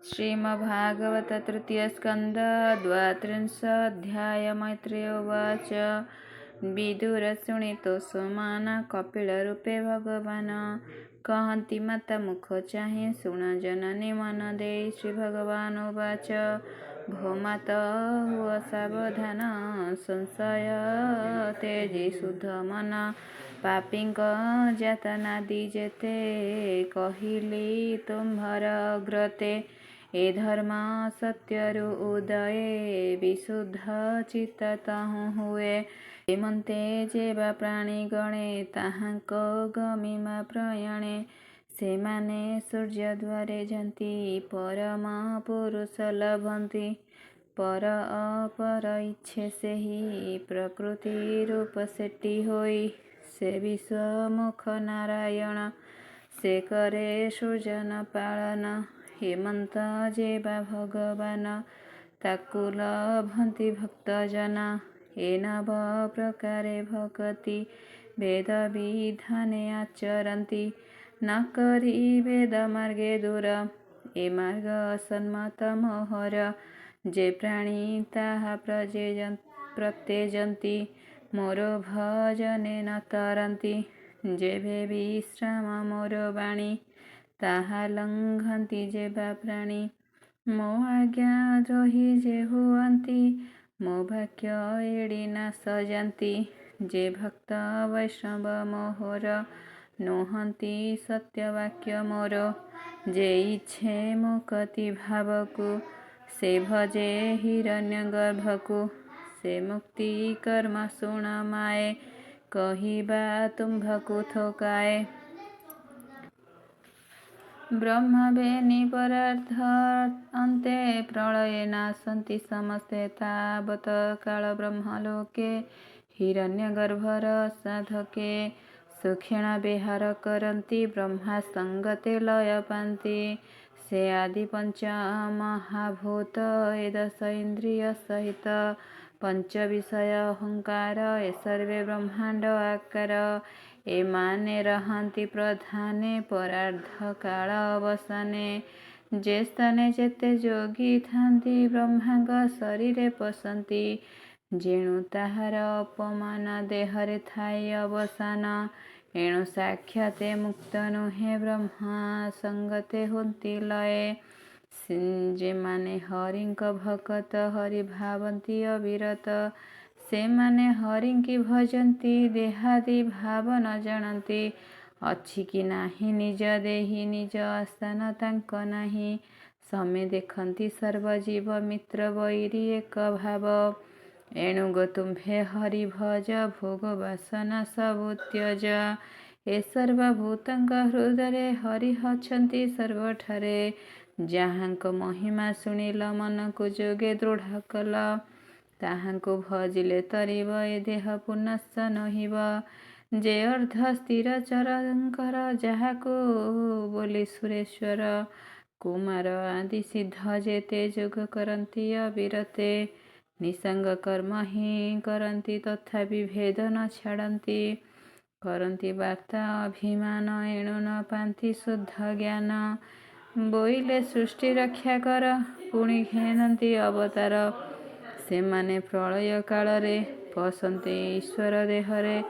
श्रीमद्भागवत तृतीयस्कन्ध द्वात्रिंश अध्याय। मैत्रेय उवाच। ବିଦୁର ଶୁଣି ତୋଷମାନ, କପିଳ ରୂପେ ଭଗବାନ। କହନ୍ତି ମାତା ମୁଖ ଚାହିଁ, ଶୁଣ ଜନନୀ ମନ ଦେଇ। ଶ୍ରୀଭଗବାନ ଉବାଚ। ଭୋ ମାତ ହୁଅ ସାବଧାନ, ସଂଶୟ ତେଜି ଶୁଦ୍ଧ ମନ। ପାପୀଙ୍କ ଯାତନାଦି ଯେତେ କହିଲି ତୁମ୍ଭର ଅଗ୍ରତେ। ଏ ଧର୍ମ ସତ୍ୟରୁ ଉଦୟେ, ବିଶୁଦ୍ଧ ଚିତ୍ତ ତହୁଁ ହୁଏ। ଏମନ୍ତେ ଯେବା ପ୍ରାଣିଗଣେ, ତାହାଙ୍କ ଗମିବା ପ୍ରୟାଣେ। ସେମାନେ ସୂର୍ଯ୍ୟଦ୍ୱାରେ ଯାନ୍ତି, ପରମ ପୁରୁଷ ଲଭନ୍ତି। ପର ଅପର ଇଚ୍ଛେ ସେହି, ପ୍ରକୃତି ରୂପ ସେଟି ହୋଇ। ସେ ବିଶ୍ୱମୁଖ ନାରାୟଣ, ସେ କରେ ସୃଜନ ପାଳନ। ହେମନ୍ତ ଯେବା ଭଗବାନ, ତାକୁ ଲଭନ୍ତି ଭକ୍ତଜନ। ଏ ନବ ପ୍ରକାରେ ଭକତି ବେଦ ବିଧାନେ ଆଚରନ୍ତି। ନ କରି ବେଦ ମାର୍ଗେ ଦୂର, ଏ ମାର୍ଗ ସମ୍ମତ ମୋହର। ଯେ ପ୍ରାଣୀ ତାହା ପ୍ରତ୍ୟଜନ୍ତି, ମୋର ଭଜନେ ନ ତରନ୍ତି। ଯେବେ ବିଶ୍ରାମ ମୋର ବାଣୀ, ତାହା ଲଙ୍ଘନ୍ତି ଯେବା ପ୍ରାଣୀ। ମୋ ଆଜ୍ଞା ଦ୍ରୋହୀ ଯେ ହୁଅନ୍ତି, ମୋ ବାକ୍ୟ ଏଡ଼ି ନାଶ ଯାନ୍ତି। ଯେ ଭକ୍ତ ବୈଷ୍ଣବ ମୋହର, ନୁହନ୍ତି ସତ୍ୟବାକ୍ୟ ମୋର। ଯେ ଇଚ୍ଛେ ମୁକତି ଭାବକୁ, ସେ ଭଜେ ହିରଣ୍ୟ ଗର୍ଭକୁ। ସେ ମୁକ୍ତି କର୍ମ ଶୁଣ ମାଏ, କହିବା ତୁମ୍ଭକୁ ଥୋକାଏ। ବ୍ରହ୍ମା ବେନି ପରାର୍ଦ୍ଧ ଅନ୍ତେ, ପ୍ରଳୟେ ନାଶନ୍ତି ସମସ୍ତେ। ତାବତ କାଳ ବ୍ରହ୍ମଲୋକେ, ହିରଣ୍ୟ ଗର୍ଭର ସାଧକେ। ସୁକ୍ଷେଣ ବିହାର କରନ୍ତି, ବ୍ରହ୍ମା ସଙ୍ଗତେ ଲୟ ପାନ୍ତି। ସେ ଆଦି ପଞ୍ଚ ମହାଭୂତ, ଏ ଦଶ ଇନ୍ଦ୍ରିୟ ସହିତ। ପଞ୍ଚ ବିଷୟ ଅହଙ୍କାର, ଏ ସର୍ବେ ବ୍ରହ୍ମାଣ୍ଡ ଆକାର। ଏମାନେ ରହନ୍ତି ପ୍ରଧାନେ, ପରାର୍ଦ୍ଧ କାଳ ଅବସାନେ। ଯେ ସ୍ଥାନେ ଯେତେ ଯୋଗୀ ଥାନ୍ତି, ବ୍ରହ୍ମାଙ୍କ ଶରୀରେ ପଶନ୍ତି। ଯେଣୁ ତାହାର ଅପମାନ, ଦେହରେ ଥାଇ ଅବସାନ। ଏଣୁ ସାକ୍ଷାତେ ମୁକ୍ତ ନୁହେଁ, ବ୍ରହ୍ମା ସଙ୍ଗତେ ହୋନ୍ତି ଲୟେ। ଯେମାନେ ହରିଙ୍କ ଭକତ, ହରି ଭାବନ୍ତି ଅବିରତ। ସେମାନେ ହରିଙ୍କି ଭଜନ୍ତି, ଦେହାଦି ଭାବ ନ ଜାଣନ୍ତି। ଅଛି କି ନାହିଁ ନିଜ ଦେହି, ନିଜ ଆସ୍ଥାନ ତାଙ୍କ ନାହିଁ। ସମେ ଦେଖନ୍ତି ସର୍ବଜୀବ, ମିତ୍ର ବୈରୀ ଏକ ଭାବ। ଏଣୁ ଗୋ ତୁମ୍ଭେ ହରି ଭଜ, ଭୋଗ ବାସନା ସବୁ ତ୍ୟଜ। ଏ ସର୍ବଭୂତଙ୍କ ହୃଦୟରେ, ହରି ଅଛନ୍ତି ସର୍ବଠାରେ। ଯାହାଙ୍କ ମହିମା ଶୁଣିଲ, ମନକୁ ଯୋଗେ ଦୃଢ଼ କଲ। ତାହାଙ୍କୁ ଭଜିଲେ ତରିବ, ଏ ଦେହ ପୁନଶ୍ଚ ନୋହିବ। ଯେ ଅର୍ଦ୍ଧ ସ୍ଥିର ଚରଙ୍କର, ଯାହାକୁ ବୋଲି ସୁରେଶ୍ୱର। କୁମାର ଆଦି ସିଦ୍ଧ ଯେତେ, ଯୋଗ କରନ୍ତି ଅବିରତେ। ନିଃସଙ୍ଗ କର୍ମ ହିଁ କରନ୍ତି, ତଥାପି ଭେଦ ନ ଛାଡ଼ନ୍ତି। କରନ୍ତି ବାର୍ତ୍ତା ଅଭିମାନ, ଏଣୁ ନ ପାନ୍ତି ଶୁଦ୍ଧ ଜ୍ଞାନ। ବୋଇଲେ ସୃଷ୍ଟି ରକ୍ଷା କର, ପୁଣି ଘେନନ୍ତି ଅବତାର। ସେମାନେ ପ୍ରଳୟ କାଳରେ ପଶନ୍ତି ଈଶ୍ୱର ଦେହରେ।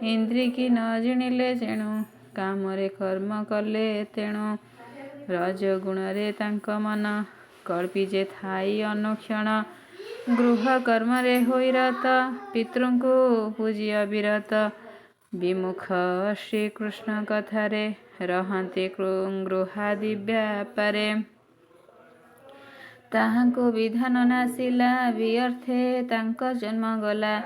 ଇନ୍ଦ୍ରିକି ନ ଜିଣିଲେ ଯେଣୁ, କାମରେ କର୍ମ କଲେ ତେଣୁ। ରଜୋଗୁଣରେ ତାଙ୍କ ମନ କଳ୍ପି ଯେ ଥାଇ ଅନୁକ୍ଷଣ। ଗୃହ କର୍ମରେ ହୋଇ ରତ, ପିତୃଙ୍କୁ ପୂଜି ଅବିରତ। ବିମୁଖ ଶ୍ରୀକୃଷ୍ଣ କଥାରେ, ରହନ୍ତି ଗୃହାଦି ବ୍ୟାପାରେ। ତାହାଙ୍କୁ ବିଧାନ ନାଶିଲା, ବିଅର୍ଥେ ତାଙ୍କ ଜନ୍ମ ଗଲା।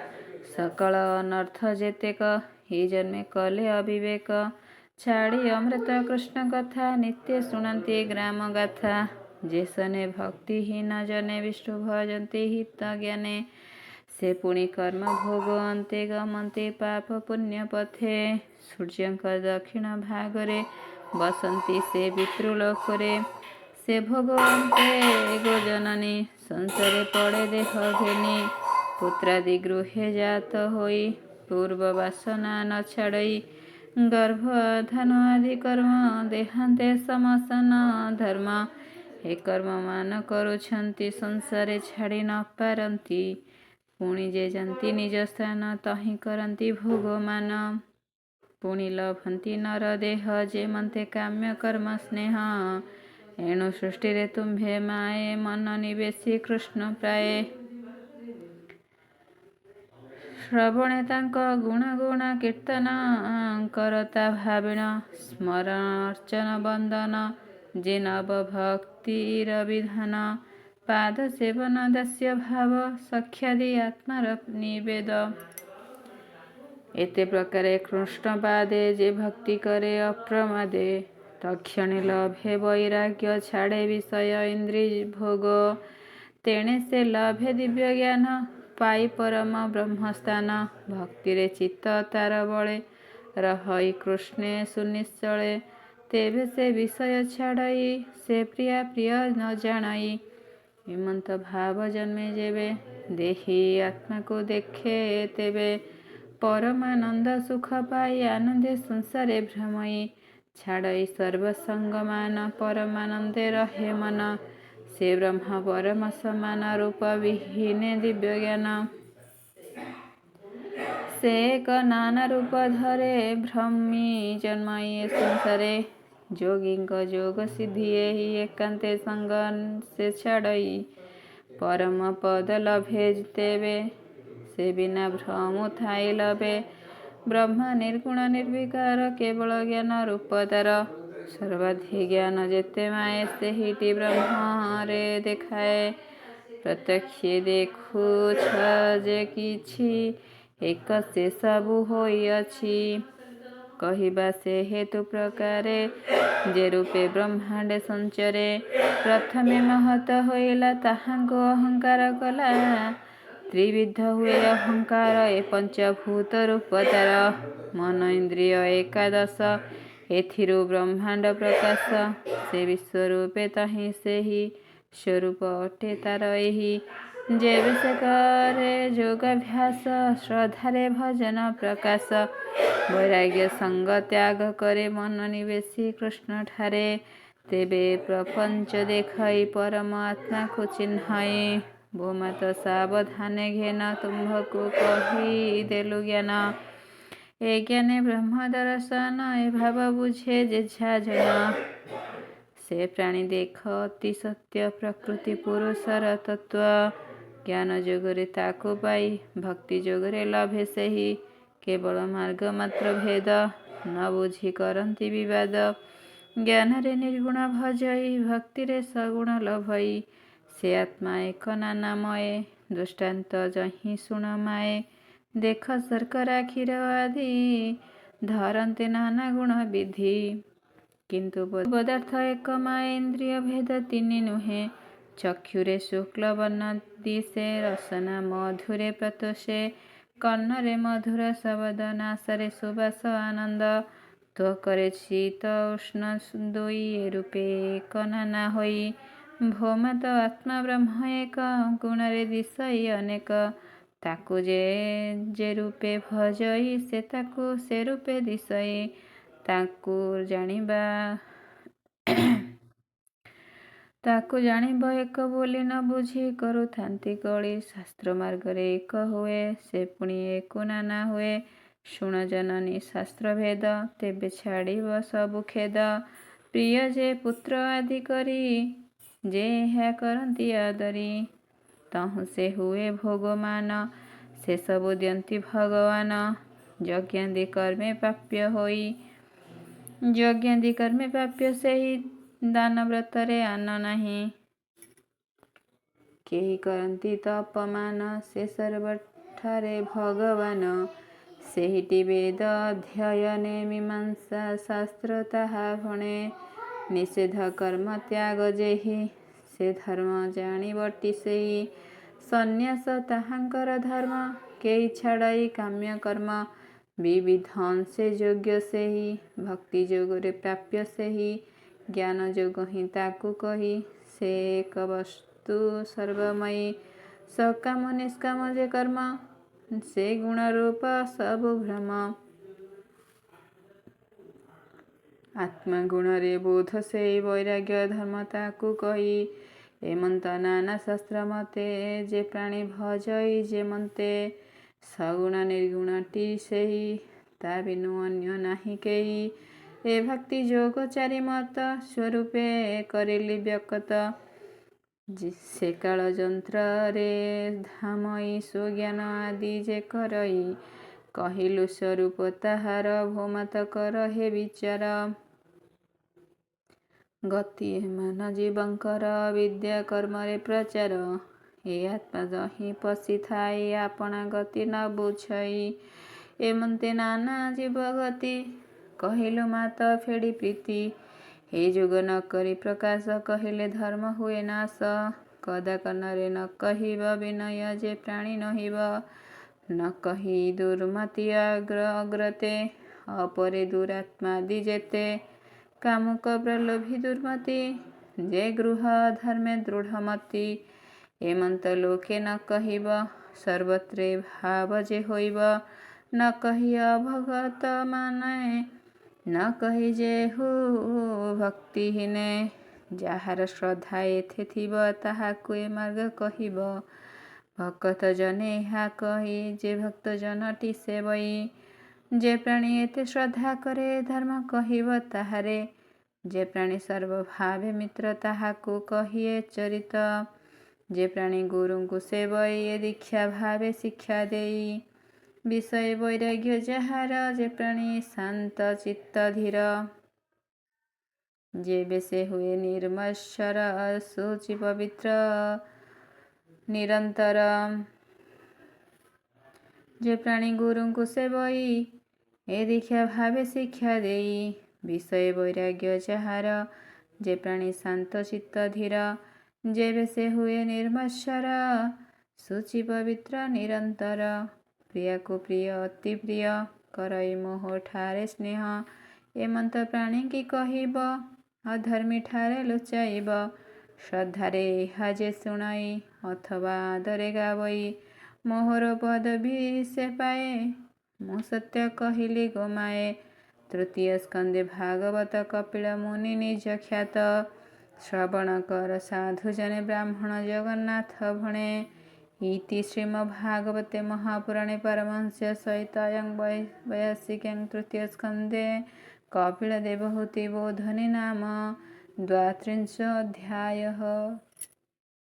ସକଳ ଅନର୍ଥ ଯେତେକ, ଏ ଜନ୍ମେ କଲେ ଅବିବେକ। ଛାଡ଼ି ଅମୃତ କୃଷ୍ଣ କଥା, ନିତ୍ୟ ଶୁଣନ୍ତି ଗ୍ରାମ ଗାଥା। ଯେ ସନେ ଭକ୍ତିହୀନ ଜନେ, ବିଷ୍ଣୁ ଭଜନ୍ତି ହିତ ଜ୍ଞାନେ। ସେ ପୁଣି କର୍ମ ଭୋଗ ଅନ୍ତେ, ଗମନ୍ତି ପାପ ପୁଣ୍ୟ ପଥେ। ସୂର୍ଯ୍ୟଙ୍କ ଦକ୍ଷିଣ ଭାଗରେ, ବସନ୍ତି ସେ ପିତୃଲୋକରେ। ସେ ଭୋଗ ଅନ୍ତେ ଗୋ ଜନନୀ, ସଂସାରେ ପଡ଼େ ଦେହ ଘେନି। ପୁତ୍ରାଦି ଗୃହେ ଜାତ ହୋଇ, ପୂର୍ବ ବାସନା ନ ଛାଡ଼ଇ। ଗର୍ଭ ଆଧାନ ଆଦି କର୍ମ, ଦେହାନ୍ତେ ଶ୍ମଶାନ ଧର୍ମ। ଏ କର୍ମମାନ କରୁଛନ୍ତି ସଂସାରେ ଛାଡ଼ି ନ ପାରନ୍ତି। ପୁଣି ଯେ ଯାନ୍ତି ନିଜ ସ୍ଥାନ ତହିଁ କରନ୍ତି ଭୋଗମାନ। ପୁଣି ଲଭନ୍ତି ନର ଦେହ ଯେମନ୍ତେ କାମ୍ୟ କର୍ମ ସ୍ନେହ। ଏଣୁ ସୃଷ୍ଟିରେ ତୁମ୍ଭେ ମାଏ ମନ ନିବେଶି କୃଷ୍ଣ ପ୍ରାୟେ। ଶ୍ରବଣେ ତାଙ୍କ ଗୁଣ ଗୁଣ କୀର୍ତ୍ତନ କରତା ଭାବିଣ। ସ୍ମରଣ ଅର୍ଚ୍ଚନ ବନ୍ଦନ ଯେ ନବ ଭକ୍ତିର ବିଧାନ। ପାଦ ସେବନ ଦାସ୍ୟ ଭାବ ସଖ୍ୟାଦି ଆତ୍ମାର ନିବେଦ। ଏତେ ପ୍ରକାରେ କୃଷ୍ଣ ପାଦେ ଯେ ଭକ୍ତି କରେ ଅପ୍ରମାଦେ। ତକ୍ଷଣେ ଲଭେ ବୈରାଗ୍ୟ ଛାଡ଼େ ବିଷୟ ଇନ୍ଦ୍ରିୟ ଭୋଗ। ତେଣେ ସେ ଲଭେ ଦିବ୍ୟ ଜ୍ଞାନ ପାଇ ପରମ ବ୍ରହ୍ମସ୍ଥାନ। ଭକ୍ତିରେ ଚିତ୍ତ ତାର ବଳେ ରହଇ କୃଷ୍ଣେ ସୁନିଶ୍ଚଳେ। ତେବେ ସେ ବିଷୟ ଛାଡ଼ଇ ସେ ପ୍ରିୟା ପ୍ରିୟ ନ ଜାଣଇ। ଏମନ୍ତ ଭାବ ଜନ୍ମେ ଯେବେ ଦେହି ଆତ୍ମାକୁ ଦେଖେ ତେବେ। ପରମାନନ୍ଦ ସୁଖ ପାଇ ଆନନ୍ଦେ ସଂସାରେ ଭ୍ରମଇ। ଛାଡ଼ଇ ସର୍ବସଙ୍ଗମାନ ପରମାନନ୍ଦେ ରହେ ମନ। ସେ ବ୍ରହ୍ମ ପରମ ସମାନ ରୂପ ବିହୀନେ ଦିବ୍ୟ ଜ୍ଞାନ। ସେ ଏକ ନାନା ରୂପ ଧରେ ଭ୍ରମି ଜନ୍ମଇ ଏ ସଂସାରେ। ଯୋଗୀଙ୍କ ଯୋଗ ସିଦ୍ଧି ଏହି ଏକାନ୍ତେ ସଙ୍ଗ ସେ ଛାଡ଼ଇ। ପରମ ପଦ ଲଭେ ତେବେ ସେ ବିନା ଭ୍ରମୁ ଥାଇ ଲଭେ। ବ୍ରହ୍ମ ନିର୍ଗୁଣ ନିର୍ବିକାର କେବଳ ଜ୍ଞାନ ରୂପ ତାର। ସର୍ବାଧି ଜ୍ଞାନ ଯେତେ ମାଏ ସେହିଟି ବ୍ରହ୍ମରେ ଦେଖାଏ। ପ୍ରତ୍ୟକ୍ଷେ ଦେଖୁଛ ଯେ କିଛି ଏକ ସେ ସବୁ ହୋଇଅଛି। କହିବା ସେ ହେତୁ ପ୍ରକାରେ ଯେ ରୂପେ ବ୍ରହ୍ମାଣ୍ଡେ ସଞ୍ଚରେ। ପ୍ରଥମେ ମହତ ହୋଇଲା ତାହାଙ୍କୁ ଅହଙ୍କାର କଲା। ତ୍ରିବିଧ ହୁଏ ଅହଙ୍କାର ଏ ପଞ୍ଚଭୂତ ରୂପ ତାର। ମନ ଇନ୍ଦ୍ରିୟ ଏକାଦଶ ଏଥିରୁ ବ୍ରହ୍ମାଣ୍ଡ ପ୍ରକାଶ। ସେ ବିଶ୍ୱରୂପେ ତହିଁ ସେହି ସ୍ୱରୂପ ଅଟେ ତାର ଏହି। ଯେବେ ସେ କରେ ଯୋଗାଭ୍ୟାସ ଶ୍ରଦ୍ଧାରେ ଭଜନ ପ୍ରକାଶ। ବୈରାଗ୍ୟ ସଙ୍ଗ ତ୍ୟାଗ କରେ ମନ ନିବେଶି କୃଷ୍ଣଠାରେ। ତେବେ ପ୍ରପଞ୍ଚ ଦେଖଇ ପରମ ଆତ୍ମାକୁ ଚିହ୍ନଇ। ଗୋମାତ ସାବଧାନେ ଘେନ ତୁମ୍ଭକୁ କହିଦେଲୁ ଜ୍ଞାନ। ଏ ଜ୍ଞାନେ ବ୍ରହ୍ମ ଦର୍ଶନ ଏ ଭାବ ବୁଝେ ଯେଝା ଜନ। ସେ ପ୍ରାଣୀ ଦେଖ ଅତି ସତ୍ୟ ପ୍ରକୃତି ପୁରୁଷର ତତ୍ତ୍ୱ। ଜ୍ଞାନ ଯୋଗରେ ତାକୁ ପାଇ ଭକ୍ତି ଯୋଗରେ ଲଭେ ସେହି। କେବଳ ମାର୍ଗ ମାତ୍ର ଭେଦ ନ ବୁଝି କରନ୍ତି ବିବାଦ। ଜ୍ଞାନରେ ନିର୍ଗୁଣ ଭଜଇ ଭକ୍ତିରେ ସଗୁଣ ଲଭଇ। ସେ ଆତ୍ମା ଏକ ନାନାମୟେ ଦୃଷ୍ଟାନ୍ତ ଯହିଁ ଶୁଣ ମାଏ। ଦେଖ ଶର୍କରା କ୍ଷୀର ଆଦି ଧରନ୍ତେ ନାନା ଗୁଣ ବିଧି। କିନ୍ତୁ ପଦାର୍ଥ ଏକ ମାଏ ଇନ୍ଦ୍ରିୟ ଭେଦ ତିନି ନୁହେଁ। ଚକ୍ଷୁରେ ଶୁକ୍ଳ ବର୍ଣ୍ଣ ଦିଶେ ରସନା ମଧୁରେ ପ୍ରତୋଷେ। କର୍ଣ୍ଣରେ ମଧୁର ଶବଦ ନାସାରେ ସୁବାସ ଆନନ୍ଦ। ତ୍ୱକରେ ଶୀତ ଉଷ୍ଣ ଦୁଇ ଏ ରୂପେ ଏକ ନାନା ହୋଇ। ଭୋମାତ ଆତ୍ମା ବ୍ରହ୍ମ ଏକ ଗୁଣରେ ଦିଶଇ ଅନେକ। ତାକୁ ଯେ ଯେ ରୂପେ ଭଜଇ ସେ ତାକୁ ସେ ରୂପେ ଦିଶଇ। ତାକୁ ଜାଣିବ ଏକ ବୋଲି ନ ବୁଝି କରୁଥାନ୍ତି କଳି। ଶାସ୍ତ୍ର ମାର୍ଗରେ ଏକ ହୁଏ ସେ ପୁଣି ଏକୁ ନାନା ହୁଏ। ଶୁଣ ଜନନୀ ଶାସ୍ତ୍ରଭେଦ ତେବେ ଛାଡ଼ିବ ସବୁ ଖେଦ। ପ୍ରିୟ ଯେ ପୁତ୍ର ଆଦି କରି ଯେ ଏହା କରନ୍ତି ଆଦରି। ତହୁଁ ସେ ହୁଏ ଭୋଗମାନ ସେ ସବୁ ଦିଅନ୍ତି ଭଗବାନ। ଯଜ୍ଞାଦି କର୍ମେ ପ୍ରାପ୍ୟ ହୋଇ ଯଜ୍ଞାଦି କର୍ମେ ପ୍ରାପ୍ୟ ସେହି। ଦାନ ବ୍ରତରେ ଆନ ନାହିଁ। କେହି କରନ୍ତି ତ ଅପମାନ ସେ ସର୍ବଠାରେ ଭଗବାନ। ସେହିଟି ବେଦ ଅଧ୍ୟୟନେ ମୀମାଂସା ଶାସ୍ତ୍ର ତାହା ଭଣେ। ନିଷେଧ କର୍ମ ତ୍ୟାଗ ଯେହି ସେ ଧର୍ମ ଜାଣିବଟି ସେହି। ସନ୍ନ୍ୟାସ ତାହାଙ୍କର ଧର୍ମ କେହି ଛାଡ଼ଇ କାମ୍ୟ କର୍ମ। ବିବିଧ ଅଂଶେ ଯୋଗ୍ୟ ସେହି ଭକ୍ତି ଯୋଗରେ ପ୍ରାପ୍ୟ ସେହି। ଜ୍ଞାନ ଯୋଗ ହିଁ ତାକୁ କହି ସେ ଏକ ବସ୍ତୁ ସର୍ବମୟୀ। ସକାମ ନିଷ୍କାମ ଯେ କର୍ମ ସେ ଗୁଣ ରୂପ ସବୁ ଭ୍ରମ। ଆତ୍ମା ଗୁଣରେ ବୋଧ ସେଇ, ବୈରାଗ୍ୟ ଧର୍ମ ତାକୁ କହି। ଏମନ୍ତ ନାନା ଶାସ୍ତ୍ର ମତେ ଯେ ପ୍ରାଣୀ ଭଜଇ ଯେମନ୍ତେ। ସଗୁଣ ନିର୍ଗୁଣଟି ସେହି, ତା ବିନୁ ଅନ୍ୟ ନାହିଁ କେହି। ଏ ଭକ୍ତି ଯୋଗ ଚାରି ମତ ସ୍ୱରୂପେ କରିଲି ବ୍ୟକତ। ସେ କାଳ ଯନ୍ତ୍ରରେ ଧାମଇ ସୁଜ୍ଞାନ ଆଦି ଯେ କରଇ। କହିଲୁ ସ୍ୱରୂପ ତାହାର ଭୋମାତ କର ହେ ବିଚାର। ଗତି ଏମାନ ଜୀବଙ୍କର ବିଦ୍ୟା କର୍ମରେ ପ୍ରଚାର। ଏ ଆତ୍ମା ଯହିଁ ପଶିଥାଇ ଆପଣା ଗତି ନ ବୁଝଇ। ଏମନ୍ତେ ନାନା ଜୀବ ଗତି କହିଲୁ ମାତ ଫେଡ଼ି ପ୍ରୀତି। ହେ ଯୁଗ ନ କରି ପ୍ରକାଶ କହିଲେ ଧର୍ମ ହୁଏ ନାଶ। କଦାକ ନରେ ନ କହିବ ବିନୟ ଯେ ପ୍ରାଣୀ ନୋହିବ। ନ କହି ଦୁର୍ମତି ଅଗ୍ରତେ ଅପରେ ଦୁରାତ୍ମାଦି ଯେତେ। କାମୁକ ପ୍ରଲୋଭୀ ଦୁର୍ମତି ଯେ ଗୃହ ଧର୍ମେ ଦୃଢ଼ମତି। ଏମନ୍ତ ଲୋକେ ନ କହିବ ସର୍ବତ୍ରେ ଭାବ ଯେ ହୋଇବ। ନ କହି ଅଭଗତ ମାନେ ନ କହି ଯେହୁ ଭକ୍ତିହୀନେ। ଯାହାର ଶ୍ରଦ୍ଧା ଏଥେ ଥିବ ତାହାକୁ ଏ ମାର୍ଗ କହିବ। ଭକତ ଜନେ ଏହା କହି ଯେ ଭକ୍ତ ଜନଟି ସେବଇ। ଯେ ପ୍ରାଣୀ ଏତେ ଶ୍ରଦ୍ଧା କରେ ଧର୍ମ କହିବ ତାହାରେ। ଯେ ପ୍ରାଣୀ ସର୍ବଭାବେ ମିତ୍ର ତାହାକୁ କହି ଏ ଚରିତ। ଯେ ପ୍ରାଣୀ ଗୁରୁଙ୍କୁ ସେବଇ ଏ ଦୀକ୍ଷା ଭାବେ ଶିକ୍ଷା ଦେଇ। ବିଷୟ ବୈରାଗ୍ୟ ଯାହାର ଯେ ପ୍ରାଣୀ ଶାନ୍ତ ଚିତ୍ତ ଧୀର। ଯେବେ ସେ ହୁଏ ନିର୍ମତ୍ସର ଶୁଚି ପବିତ୍ର ନିରନ୍ତର। ଯେ ପ୍ରାଣୀ ଗୁରୁଙ୍କୁ ସେବଇ ଏ ଦୀକ୍ଷା ଭାବେ ଶିକ୍ଷା ଦେଇ। ବିଷୟ ବୈରାଗ୍ୟ ଯାହାର ଯେ ପ୍ରାଣୀ ଶାନ୍ତ ଚିତ୍ତ ଧୀର। ଯେବେ ସେ ହୁଏ ନିର୍ମତ୍ସର ଶୁଚି ପବିତ୍ର ନିରନ୍ତର। ପ୍ରିୟାକୁ ପ୍ରିୟ ଅତି ପ୍ରିୟ କରଇ ମୋହଠାରେ ସ୍ନେହ। ଏମନ୍ତ ପ୍ରାଣୀଙ୍କି କହିବ ଅଧର୍ମୀଠାରେ ଲୁଚାଇବ। ଶ୍ରଦ୍ଧାରେ ଏହା ଯେ ଶୁଣଇ ଅଥବା ଆଦରେ ଗାବଇ। ମୋହର ପଦବୀ ସେ ପାଏ ମୁଁ ସତ୍ୟ କହିଲି ଗୋମାଏ। ତୃତୀୟ ସ୍କନ୍ଧେ ଭାଗବତ କପିଳ ମୁନି ନିଜ ଖ୍ୟାତ। ଶ୍ରବଣ କର ସାଧୁଜନେ ବ୍ରାହ୍ମଣ ଜଗନ୍ନାଥ ଭଣେ। ଇତି ଶ୍ରୀମଦ୍ଭାଗବତେ ମହାପୁରାଣେ ପରମହଂସ ସଂହିତାୟାଂ ବୈୟାସିକ୍ୟାଂ ତୃତୀୟ ସ୍କନ୍ଧେ କପିଳ ଦେବହୂତି ବୋଧନି ନାମ ଦ୍ୱାତ୍ରିଂଶୋऽଧ୍ୟାୟः।